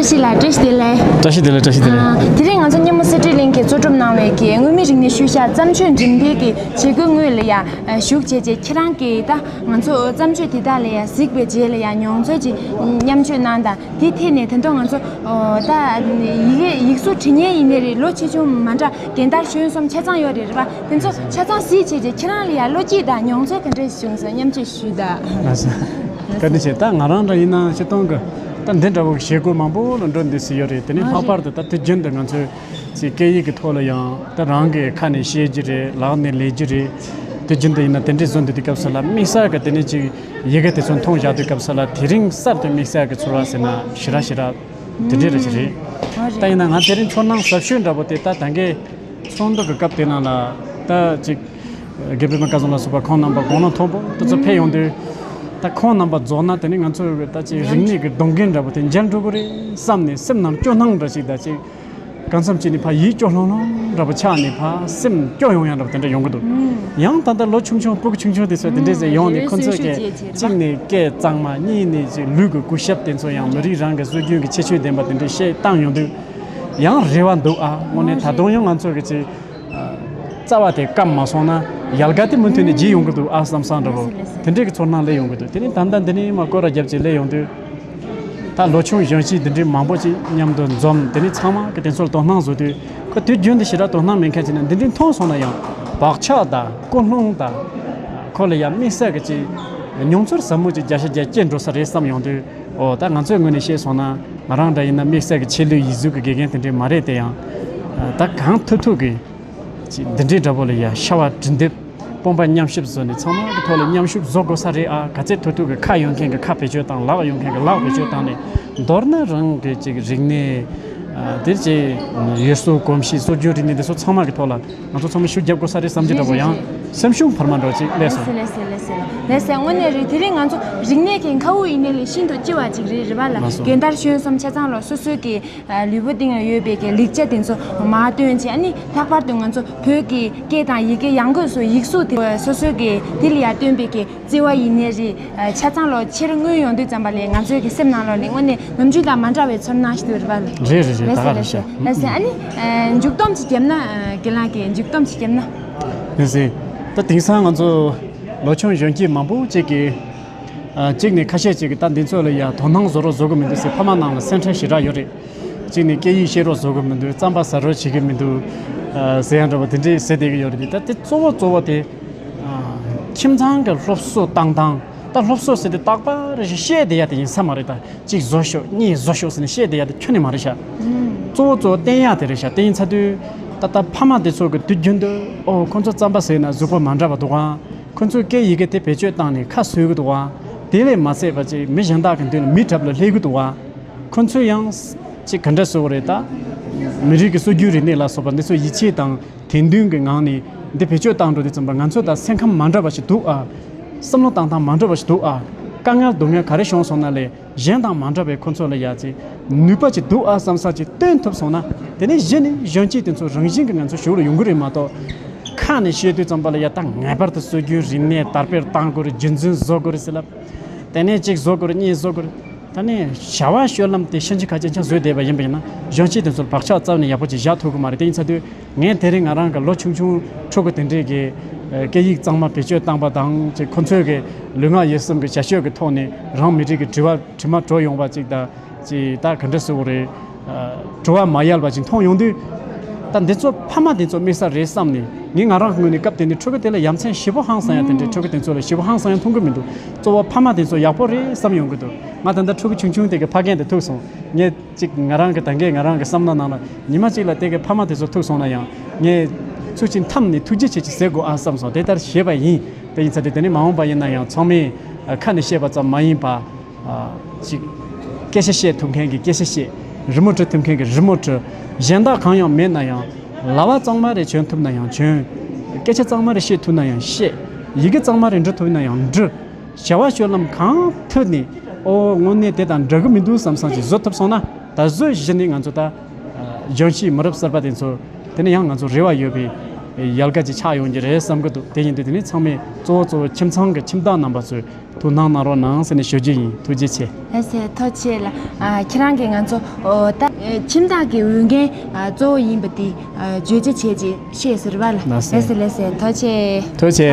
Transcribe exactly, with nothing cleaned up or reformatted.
ཞིག་ལ་བཀྲ་ཤིས་བདེ་ལེགས། བཀྲ་ཤིས་བདེ་ལེགས། བཀྲ་ཤིས་བདེ་ལེགས། ཨ། དེ་རིང་ང་ཚོ་སྙེ་མོ་གསེར་ཁྲི་གླིང་གིས་གཙོ་སྒྲུབ་གནང་བའི་གི་མངོན་མིན་རིག་གནས་ཤུལ་བཞག་བརྩམས་ཆོས་འགྲེམས་སྤེལ་གྱི་བྱེད་སྒོའི་སྔོན་ལ་ཡ་ཞུགས་བྱས་རྗེས། ཁྱེད་རང་གིས་ད་ང་ཚོ་བརྩམས་ཆོས་དེ་དག་ལ་ཡ་གཟིགས་པའི་རྗེས་ལ་ཡ་མྱོང་ཚོར་ཅིག་མཉམ་སྤྱོད་གནང་དང་། དེ་ཐད་ནས་ད་དུང་ང་ཚོ་ད་ཡི་གེ་ཡིག་གཟུགས་འབྲི་མཁན་ཡིན་ནའི་རེད། ལོ་ཆེ་ཆུང་མ་འདྲ། རྒན་དར་གཞོན་གསུམ་ཆ་ཚང་ཡོད་རེད། རེད་པ། དེ་ཚོ་ཆ་ཚང་གཟིགས་བྱས་རྗེས་ཁྱེད་རང་ལ་ཡ་བློ་སྐྱིད་དང་མྱོང་ཚོར་ག་འདྲས་བྱུང་སོང་། མཉམ་སྤྱོད་ཞུས་དང་། ལགས་སོ། བཀའ་དྲིན་ཆེ། ད་ང་རང་འདྲ་ཡིན་ན་སྤྱིར་བཏང་གི་ད་འདི་འདྲ་བོ་གི་བྱེད་སྒོ་མང་པོ་ལ་འགྲོ་འདོད་སྲིད་ཡོད་རེད། དེ་ནས་ཨ་ལྷག་པར་དུ་ད་དུས་རྒྱུན་དུ་ང་ཚོས་ཅིག་སྐད་ཡིག་གི་ཐོག་ལ་ཡང་ད་རང་གི་ཁ་ནས་བཤད་རྒྱུ་རེད། ལག་ནས་ལས་རྒྱུ་རེད། དུས་རྒྱུན་དུ་ཡིན་ན་དེ་འདྲས་བཟོ་འདོད་དུས་སྐབས་སུ་ལ་དམིགས་བསལ་གི་དེ་ནས་ཅིག་ཡི་གེ་དེ་ཚོ་མཐོང་བཞག་དུས་སྐབས་སུ་ལ་དེ་རིང་གསར་དུ་དམིགས་བསལ་གི་ཚོར་བ་ཟེར་ན་ཞེ་དྲག་ཞེ་དྲག་དེ་འདྲས་རེད་ཅིག་རེད། ཨ་ད་རེད། ཡིན་ན་ང་དེ་རིང་ཚོར་སྣང་ཟབ་ཤོས་འདྲ་པོ་དེ་ད་ད་གའི་ཚོགས་འདུ་གི་སྐབས་དེ་ནང་ལ་ད་ཅིག་དགེ་འཕེལ་མ་སྐལ་བཟང་ལ་སོགས་པ་ཁོང་རྣམ་པ་དགུང་ལོ་མཐོ་པོ་དེ་ཚོ་ཕེབས་ཡོང་དུས། ད་ཁོང་རྣམ་པ་རྫོགས་ན་དེ་ནི་ང་ཚོ་གི་ད་ཅིག་རིག་གནས་ཀྱི་སྡོང་རྒན་འདྲ་པོ་དེ་མཇལ་འགྲོ་གི་རེད་བསམ་ནས་སེམས་ནང་སྐྱོ་སྣང་འདྲ་ཞིག་ད་ཅིག་གང་འཚམ་ཅིག་ནི་ཕར་ཡིད་སྐྱོ་ལྷོང་ལྷོང་འདྲ་པོ་ཆགས་ནས་ཕར་སེམས་སྐྱོ་ཡོང་ཡང་འདྲ་པོ་དེ་འདྲ་ཡོང་གི་འདུག། ཨུམ། ཡང་ད་ལྟ་ལོ་ཆུང་ཆུང་སྤུ་གུ་ཆུང་ཆུང་དེ་ཚོ་དེ་འདྲས་ཟེར་ཡོང་ནས་ཁོ་ཚོས་ཀྱི་གཅིག་ནས་སྐད་གཙང་མ། གཉིས་ནས་ཅིག་ལུས་ཀྱི་གུས་ཞབས་དེ་ཚོ་ཡང་མི་རིགས་རང་གི་སྲོལ་རྒྱུན་གྱི་ཁྱད་ཆོས་ལྡན་པ་དེ་འདྲས་བཤད་བཏང་ཡོང་དུས་ཡང་རེ་བ་འདུག། ཨ་དངོས་གནས་ད་དུང་ཡང་ང་ཚོ་གི་ཅིག་རྩ་བ་དེ་སྐམ་མ་སོང་ན་ཡལ་ག་དེ་མུ་མཐུད་ནས་རྒྱས་ཡོང་གི་འདུག་ཨ་བསམ་བསམ་འདྲ་པོ་དེ་འདྲས་ཀྱི་ཚོར་སྣང་སླེབས་ཡོང་གི་འདུག། དེ་ནས་ད་ལྟ་འདི་ནས་མར་སྐོར་ར་བརྒྱབ་བྱས་སླེབས་ཡོང་དུས། ད་ལོ་ཆུང་གཞོན་སྐྱེས་འདི་འདྲའི་མང་པོ་ཅིག་མཉམ་དུ་འཛོམས། དེ་ནས་ཚང་མ་གི་དེ་ཚོར་དོ་སྣང་བཟོ་དུས་ཁོ་དུས་རྒྱུན་དུ་ཞེ་དྲག་དོ་སྣང་མེད་མཁན་ཅིག་ན་འདི་འདྲའི་མཐོང་སོང་ན་ཡང་བག་ཆགས་དང་ཀུན་སློང་དང་ཁོ་ལ་ཡང་དམིགས་བསལ་གྱི་ཅིག་མྱོང་ཚོར་ཟབ་མོ་ཅིག་བརྒྱ་ཆ་བརྒྱ་སྐྱེ་འགྲོ་ས་རེད་བསམ་ཡོང་དུས། ཨོ་ད་ང་ཚོའི་ངོས་ནས་བཤད་སོང་ན་ང་རང་འདྲ་ཡིན་ན་དམིགས་བསལ་གྱི་ཆེད་ལས་ཡིག་གཟུགས་ཀྱི་དགེ་རྒན་དེ་འདྲའི་མ་རེད་དེ། ཡང་ད་གང་ཐུབ་ཐུབ་ཀྱིས། ཅིག་འདི་འདྲའི་འདྲ་པོ་ལ་ཡ་ཤ་བ་འབྲི་དེབ་དཔུང་པ་མཉམ་གཤིབ་བཟོས་ནས་ཚང་མ་གི་ཐོག་ལ་མཉམ་ཞུགས་བཟོ་དགོས་ས་རེད་ཨ། ག་ཚད་ཐུབ་ཐུབ་ཀྱི་ཁ་ཡོད་མཁན་གྱི་ཁ་བེད་སྤྱོད་བཏང་། ལག་ཡོད་མཁན་གྱི་ལག་བེད་སྤྱོད་བཏང་ནས། མདོར་ན་རང་གི་ཅིག་རིག་གནས། ཨ་དེ་ཅིག་ཡུལ་སྲོལ་གོམས་གཤིས་སྲོལ་རྒྱུན་རིག་གནས་འདི་ཚོ་ཚང་མ་གི་ཐོག་ལ་ང་ཚོ་ཚང་མ་ཤུགས་རྒྱབ་དགོས་ས་རེད་བསམ་གྱི་འདྲ་པོ། ཡང་སེམས་ཤུགས་འཕར་མ་འདྲ་ཅིག་སླེབས་སོང་། ལགས་སེ་ལགས་སེ་ལགས་སེ་ལགས་སེ། དངོས་གནས་རེད། དེ་རིང་ང་ཚོ་རིག་གནས་ཀྱི་མཁའ་དབུགས་ཡིན་ནའི་ལས་ཤིན་ཏུ་ལྕི་བ་ཅིག་རེད། རེད་པ་ལགས། ལགས་སོ། རྒན་དར་གཞོན་གསུམ་ཆ་ཚང་ལ་སོ་སོའི་གི་ལུས་པོ་སྟེང་ལ་ཡོད་པའི་གི་ལེགས་ཆ་དེ་ཚོ་མར་བཏོན་བྱས། ཨ་ནི་ལྷག་པར་དུ་ང་ཚོ་བོད་ཀྱི་སྐད་དང་ཡི་གེ་ཡང་སྒོས་སུ་ཡིག་གཟུགས་དེ་སོ་སོའི་གི་དེ་ལ་ཡར་བཏོན་པའི་གི་བརྩེ་བ་ཡིན་ནའི་རེད། ཆ་ཚང་ལོ་ཕྱིར་མངོན་ཡོང་དུས་ཙམ་པ་ལས་ང་ཚོའི་གི་སེམས་ནང་ལོགས་ནས་དངོས་གནས་ནམ་རྒྱུན་དང་མ་འདྲ་བའི་ཚོར་སྣང་ཞིག་འདུག། རེད་པ་ལགས། རེད་རེད་རེད། ད་ག་རེད་ཤག། ལགས་སེ། ཨ་ནི་མཇུག་སྡོམ་ཅིག་བརྒྱབ་ན། རྒན་ལགས་ཀྱིས་མཇུག་སྡོམ་ཅིག་བརྒྱབ་ན། ལགས་སེ། ད་དེང་སང་ང་ཚོ་ལོ་ཆུང་གཞོན་སྐྱེས་མང་པོ་ཅིག་གིས། ཨ་གཅིག་ནས་ཁ་ཤས་ཅིག་གིས་ད་འདི་ཚོ་ལ་ཡ་དོ་སྣང་བཟོ་རོགས་བཟོ་གི་མི་འདུག་ཟེར། ཕ་མ་ནང་ལ་སེམས་ཁྲལ་ཞེ་དྲག་ཡོད་རེད། གཅིག་ནས་སྐད་ཡིག་ཤེས་རོགས་བཟོ་གི་མི་འདུག། རྩམ་པ་ཟ་རོགས་བྱེད་གི་མི་འདུག། ཨ་ཟེར་ཡང་འདྲ་པོ་དེ་འདྲས་ཟེར་བསྡད་གི་ཡོད་རེད། ད་དེ་གཙོ་བོ་གཙོ་བོ་དེ། ཨ་ཁྱིམ་ཚང་གི་སློབ་གསོ་བཏང་སྟངས། ད་སློབ་གསོ་ཟེར་དུས་རྟག་པར་བཤད་བསྡད་ཡ་དེ་ཡིན་ས་མ་རེད། ད་གཅིག་བཟོ་ཤོག། གཉིས་བཟོ་ཤོག་ཟེར་ནས་བཤད་བསྡད་ཡ་དེ་ཁྱོན་ནས་མ་རེད་ཤག། གཙོ་བོ་གཙོ་བོ་བསྟན་ཡ་དེ་རེད་ཤག། དེ་ཡིན་ཚར་དུས་ད་ལྟ་ཕ་མ་དེ་ཚོ་གི་དུས་རྒྱུན་དུ། ཨོ་ཁོ་ཚོ་རྩམ་པ་ཟོས་ན་གཟུགས་པོ་མ་འདྲ་བ་འདུག་ག། ཁོ་ཚོས་སྐད་ཡི་གེ་དེ་བེད་སྤྱོད་བཏང་ནས་ཁ་བཟོས་གི་འདུག་ག། དེ་ལས་མ་ཚད་པ་ཅིག་མི་གཞན་དག་གི་མདུན་ལ་མིའི་གྲལ་ལ་སླེབས་གི་འདུག་ག། ཁོ་ཚོས་ཡང་ཅིག་ག་འདྲ་ཟེར་དགོས་རེད། ད་མི་རིགས་ཀྱི་སྲོལ་རྒྱུན་རིག་གནས་ལ་སོགས་པ་འདི་ཚོ་ཡིད་ཆེས་དང་དད་འདུན་གྱི་ངང་ནས་འདི་བེད་སྤྱོད་བཏང་འགྲོ་དུས་ཙམ་པ་ང་ཚོ་དང་སེམས་ཁམས་མ་འདྲ་བ་ཞིག་འདུག་ཨ། བསམ་བློ་བཏང་སྟངས་མ་འདྲ་བ་ཞིག་འདུག་ཨ། དཀའ་ངལ་སྡུག་བསྔལ་ག་རེ་བྱུང་སོང་ན་ལས་གཞན་དང་མ་འདྲ་བའི་ཁོ་ཚོ་ལ་ཡ་ཅིག་ནུས་པ་ཅིག་འདུག་ཨ་བསམ་ས་ཅིག་སྟོན་ཐུབ་སོང་ན། དེ་ནས་གཞི་ནས་གཞོན་སྐྱེས་དེ་ཚོ་རང་བཞིན་གྱིས་ང་ཚོ་གཞུག་ལ་ཡོང་གི་རེད་མ་གཏོགས། ཁ་ནས་བཤད་དུས་ཙམ་པ་ལ་ཡ་ད་ངེས་པར་དུ་སྲོལ་རྒྱུན་རིག་གནས་དར་སྤེལ་གཏང་དགོས་རེད། རྒྱུན་འཛིན་བཟོ་དགོས་རེད་ཟེར་ལབ། དེ་ནས་གཅིག་བཟོ་དགོས་རེད། གཉིས་བཟོ་དགོས་རེད། ད་ནས་བྱ་བ་སྤྱོད་ལམ་དེ་ཕྱིན་ཅི་ཁ་ཅིག་ཆ་བཟོས་བསྡད་པ་ཡིན་པ་ཡིན་ན་གཞོན་སྐྱེས་དེ་ཚོར་བག་ཆགས་རྩ་བ་ནས་ཡག་པོ་ཅིག་བཞག་ཐུབ་ཀྱི་མ་རེད། དེ་ཡིན་ཚར་དུས་ངས་དེ་རིང་ང་རང་གི་ལོ་ཆུང་ཆུང་ཕྲུ་གུ་དེ་འདྲས་ཀྱི་སྐད་ཡིག་གཙང་མ་བེད་སྤྱོད་བཏང་པ་དང་ཅིག་ཁོ་ཚོས་ཀྱི་ལུས་ངག་ཡིད་གསུམ་གྱི་བྱ་སྤྱོད་ཀྱི་ཐོག་ནས་རང་མི་རིགས་ཀྱི་དྲི་བ་དྲི་མ་དྲོ་ཡོང་བ་ཅིག་དང་། ཅིག་ད་ག་འདྲ་ཟེར་དགོས་རེད། དྲི་བ་མ་ཡལ་བ་ཅིག་མཐོང་ཡོང་དུས། ད་འདི་ཚོ་ཕ་མ་དེ་ཚོ་དམིགས་བསལ་རེད་བསམ་ནས། ངས་ང་རང་གི་ངོས་ནས་སྐབས་དེ་ནས་ཕྲུ་གུ་དེ་ལ་ཡ་མཚན་ཞེ་པོ་ཧང་སང་ཡ་དེ་འདྲའི་ཕྲུ་གུ་དེ་ཚོ་ལ་ཞེ་པོ་ཧང་སང་ཡ་མཐོང་གི་མི་འདུག། གཙོ་བོ་ཕ་མ་དེ་ཚོ་ཡག་པོ་རེད་བསམ་ཡོང་གི་འདུག། ང་ད་ལྟ་ཕྲུ་གུ་ཆུང་ཆུང་དེ་གི་ཕ་རྒན་དེ་ཐུག་སོང་། ངས་ཅིག་ང་རང་གི་ད་གིན་ང་རང་གི་བསམ་བློ་ནང་ལ་ཉི་མ་གཅིག་ལ་དེ་གི་ཕ་མ་དེ་ཚོ་ཐུག་སོང་ན་ཡང་ངས་ཚུར་ཕྱིན་འཐམས་ནས་ཐུགས་རྗེ་ཆེ་ཅིག་ཟེར་དགོས་ཨ་བསམ་སོང་། དེ་ལྟར་བྱས་པ་ཡིན། དེ་ཡིན་ཚར་དུས་དེ་ནས་མ་འོངས་པ་ཡིན་ན་ཡང་ཚང་མས་ཁ་ནས་བཤད་པ་ཙམ་མ་ཡིན་པ། ཅིག་སྐད་ཆ་བཤད་ཐུབ་མཁན་གྱི་སྐད་ཆ་བཤད། རི་མོ་འབྲི་ཐུབ་མཁན་གྱི་རི་མོ་འབྲི། གཞན་དག་གང་ཡང་མེད་ན་ཡང་། ལྭ་བ་གཙང་མ་རེ་གྱོན་ཐུབ་ན་ཡང་གྱོན། སྐད་ཆ་གཙང་མ་རེ་བཤད་ཐུབ་ན་ཡང་བཤད། ཡི་གེ་གཙང་མ་རེ་འབྲི་ཐུབ་ན་ཡང་འབྲི། བྱ་བ་སྤྱོད་ལམ་གང་ཐད་ནས་ཨོ་དངོས་གནས་དེ་དང་འདྲ་གི་མི་འདུག་བསམ་བསམ་ཅིག་བཟོ་ཐུབ་སོང་ན། ད་གཟོད་གཞི་ནས་ང་ཚོ་ད་གཞོན་སྐྱེས་མི་རབས་གསར་པ་དེ་ཚོ་དེ་ནས་ཡང་ང་ཚོ་རེ་བ་ཡོད་པའི་ ཡལ་ག་ཅིག་ཆགས་ཡོང་གི་རེད་བསམ་གི་འདུག་དེ་ཡིན་དུས་དེ་ནི་ཚང་མས་གཙོ་བོ་གཙོ་བོ་ཁྱིམ་ཚང་གི་ཁྱིམ་བདག་རྣམ་པ་ཚོས་ཐུགས་སྣང་གནང་རོགས་གནང་ཟེར་ནས་ཞུ་རྒྱུ་ཡིན། ཐུགས་རྗེ་ཆེ། ལགས་སེ། ཐུགས་རྗེ་ཆེ་ལགས། ཨ། ཁྱེད་རང་གིས་ང་ཚོ་ཨོ་ད་ཨེ་ཁྱིམ་བདག་གི་འོས་འགན་ཨ་གཙོ་བོ་ཡིན་པ་དེ་ཨ་བརྗོད་གཞི་བྱས་རྗེས་བཤད་ཟེར་བ་ལ། ལགས་སེ། ལགས་སེ། ལགས་སེ། ཐུགས་རྗེ་ཆེ། ཐུགས་རྗེ་ཆེ།